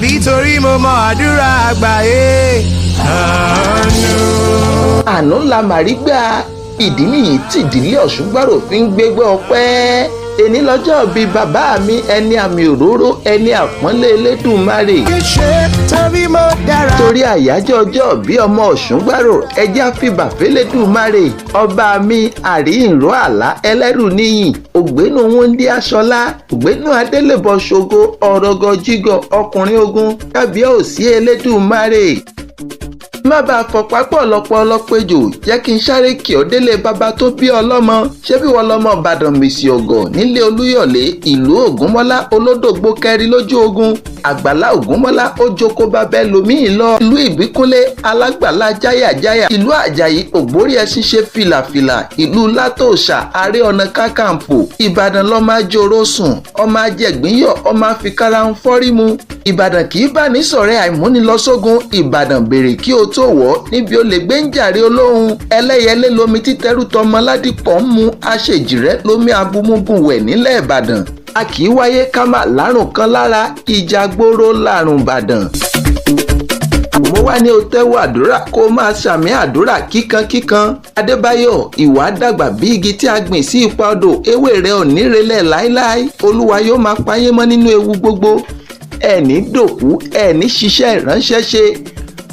Tàbí torí mo mọ àdúrà àgbáyé. Àánú. Àánú ńlá màrí gbà. Ìdí nìyí tí ìdílé Ọ̀ṣungbàrò fi ń gbégbé ọpẹ́. Èní lọ́jọ́ bíi bàbá mi, ẹni àmì òróró, ẹni àpọ́nlé Elédùmarè. Kì í ṣe torí mo dára. Torí àyájọ́ ọjọ́ bí ọmọ Ọ̀ṣungbàrò, ẹjẹ́ àfìbà fẹ́lẹ́dùmarè ọba mi, àrí ìró àlá, ẹlẹ́rù níyìn, ògbénu wúndí aṣọlá, ògbénu adélébọ̀ ṣogo, ọ̀rọ̀gọ̀ jígọ̀, ọkùnrin ogun, kábíyèsí Elédùmarè. Má bàa fọpá pọ̀ lọ́pọ̀lọ́ péjò, jẹ́ kí n sáré kí ọ délé bàbá tó bí ọlọ́mọ. Ṣé bí wọ́n lọ́mọ Ìbàdàn mèsì ọ̀gọ̀ nílé Olúyọ̀lé, ìlú Ògúnmọ́lá, olódògbò kẹrin lójú ogun, àgbàlá Ògúnmọ́lá ó jókòó bàbá ẹlòmíín lọ, ìlú Ìbíkúnlé alágbàlá jáyàjáyà, ìlú Àjàyí ògbórí ẹṣin ṣe fìlàfìlà, ìlú Látòòṣà Ààrẹ Ọ̀nà Kákàǹfò. Ìbàdàn lọ́mọ ajóró sùn, ọmọ ajẹ̀gbínyọ̀, ọmọ àfikàrà ń fọ́rí mu. Ìbàdàn kì í bá ní sọ̀rẹ́ àìmúnilọ́sógun. Ìbàdàn béèrè kí o tó wọ̀ níbi ó lè gbé ń jàre olóhùn. Ẹlẹ́yẹlé lomi títẹ́rù tọmọ ládìpọ̀ ń mu, aṣèjìrẹ́ lomi abúmúbùwẹ̀ nílẹ̀ Ìbàdàn. A kì í wáyé ká má lárùn kan lára, ìjà gbóró lárùn Ìbàdàn. Mo wá ní o tẹ́wọ́ àdúrà, kó o máa ṣàmì àdúrà kíkankíkan. Adébáyọ̀, ìwà dàgbà bí igi tí a gbìn sí ipa odò, ewé rẹ̀ ò ní relẹ̀ láéláé. Olúwa yóò máa payé mọ́ nínú ewu gbogbo. Ẹ̀ní dòkú, ẹ̀ní ṣiṣẹ́ ìránṣẹ́ ṣe.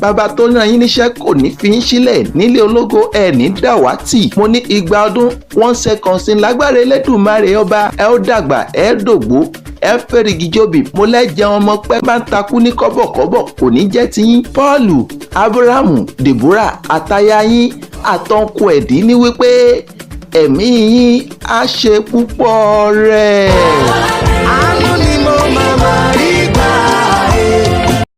Bàbá tó rán yín níṣẹ́ kò ní fi yín sílẹ̀ nílé ológo, ẹ̀ní dàwátì. Mo ní 2 ọdún 1 second sí lágbára Elédùmarè ọba. Ẹ ó dàgbà, ẹ dògbó, ẹ fẹ́rìgì jóbi. Mo lẹ́jẹun ọmọ pẹ́ bá ń takú ní kọ́bọ̀kọ́bọ̀, kò ní jẹ́ tiyín. Pọ́ọ̀lù Abrahamu, Deborah àtaya yín àtọ̀nkù ẹ̀dín ní wípé ẹ̀mí yín á ṣe púpọ̀ rẹ̀.